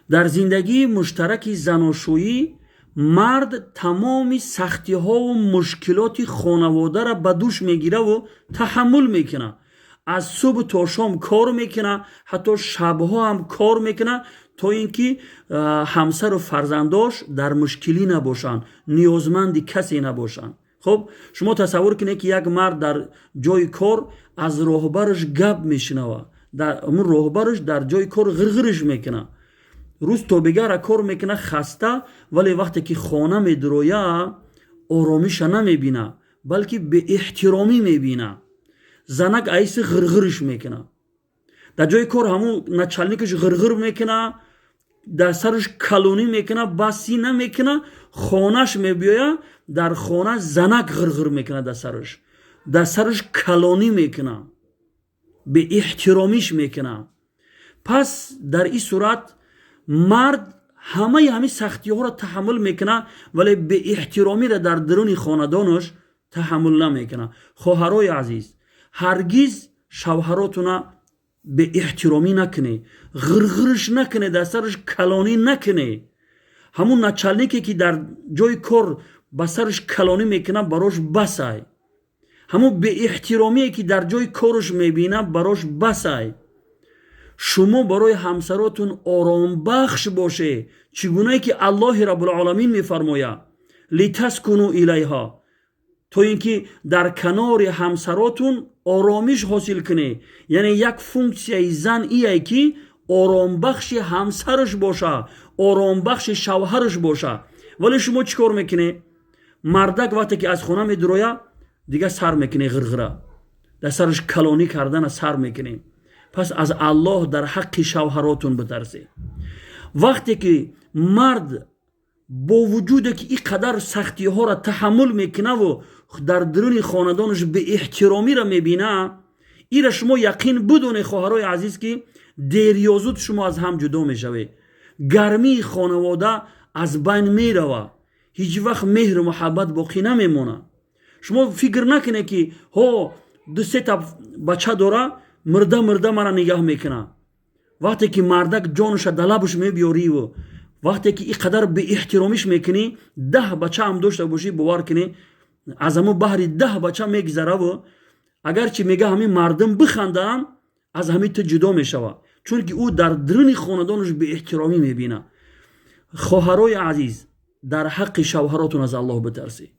Дар зиндагии муштараки заношӯӣ мард тамоми сахтиҳову мушкилоти хонаводаро ба дӯш мегираву таҳаммул мекунад. Аз субҳ то шом кор мекунад, ҳатто шабҳо ҳам кор мекунад, то ин ки ҳамсару фарзандош дар мушкилӣ набошанд, ниёзманди касе набошанд. Хуб, шумо тасаввур кунед, ки як мард дар ҷои кор аз роҳбараш гап мешунавад, роҳбараш дар ҷои кор ғирғириш мекунад, рӯз то бегара кор мекунад, хаста, вале вақте ки хона медуроя, оромиша намебина, балки беэҳтиромӣ мебина. Занак айси ғирғириш мекунад. Дар ҷои кор ҳамун начальникаш ғирғир мекунад, дар сараш калонӣ мекунад, басӣ намекунад. Хонаш мебиёя, дар хона занак ғирғир мекунад, дар сараш калонӣ мекунад, беэҳтиромиш мекунад. Пас дар ин сурат мард ҳамаи ҳамин сахтиҳоро таҳаммул мекунад, вале беэҳтиромиро дар даруни хонадонаш таҳаммул намекунад. Хоҳарои азиз, ҳаргиз шавҳаротуна беэҳтиромӣ накунед, ғирғириш накунед, дар сараш калонӣ накунед. Ҳамун начальнике, ки дар ҷои кор ба сараш калонӣ мекунад, барош басай. Ҳамун беэҳтиромие, ки дар ҷои кораш мебинад, барош басай. Шумо барои ҳамсаротун оромбахш боше, чӣ гунае ки Аллоҳи Раббулоламин мефармояд: لتسكنوا إليها, то ин ки дар канори ҳамсаротун оромиш ҳосил кунед. Яъне як функсияи зан ие, ки оромбахши ҳамсараш боша, оромбахши шавҳараш боша. Вале шумо чӣ кор мекунед? Мардак вақте ки аз хона медуроя, дигар сар мекунед ғирғира, дар сараш калонӣ кардана сар мекунед. Пас аз Аллоҳ дар ҳаққи шавҳаротун битарсед. Вақте ки мард бо вуҷуде ки ин қадар сахтиҳоро таҳаммул мекунаву дар даруни хонадонаш беэҳтиромиро мебина, ира шумо яқин бидонед, хоҳарои азиз, ки дер ё зуд шумо аз ҳам ҷудо мешавед. Гармии хонавода аз байн мерава, ҳеҷ вақт меҳру муҳаббат боқӣ намемонад. Шумо фикр накунед, ки ҳо ду сета бача дора, мирда мирда мара нигаҳ мекунад. Вақте ки мардак ҷонуша далабуш мебиёриву вақте ки ин қадар беэҳтиромиш мекунӣ, 10 бача ҳам дошта бошӣ, бовар кунӣ, аз ҳамун баҳри 10 бача мегзараву, агарчи мега ҳамин мардум бихандаам, аз ҳамин ту ҷудо мешавад, чунки ӯ дар даруни хонадонаш беэҳтиромӣ мебинад. Хоҳарои азиз, дар ҳаққи шавҳаротун аз Аллоҳ битарсед.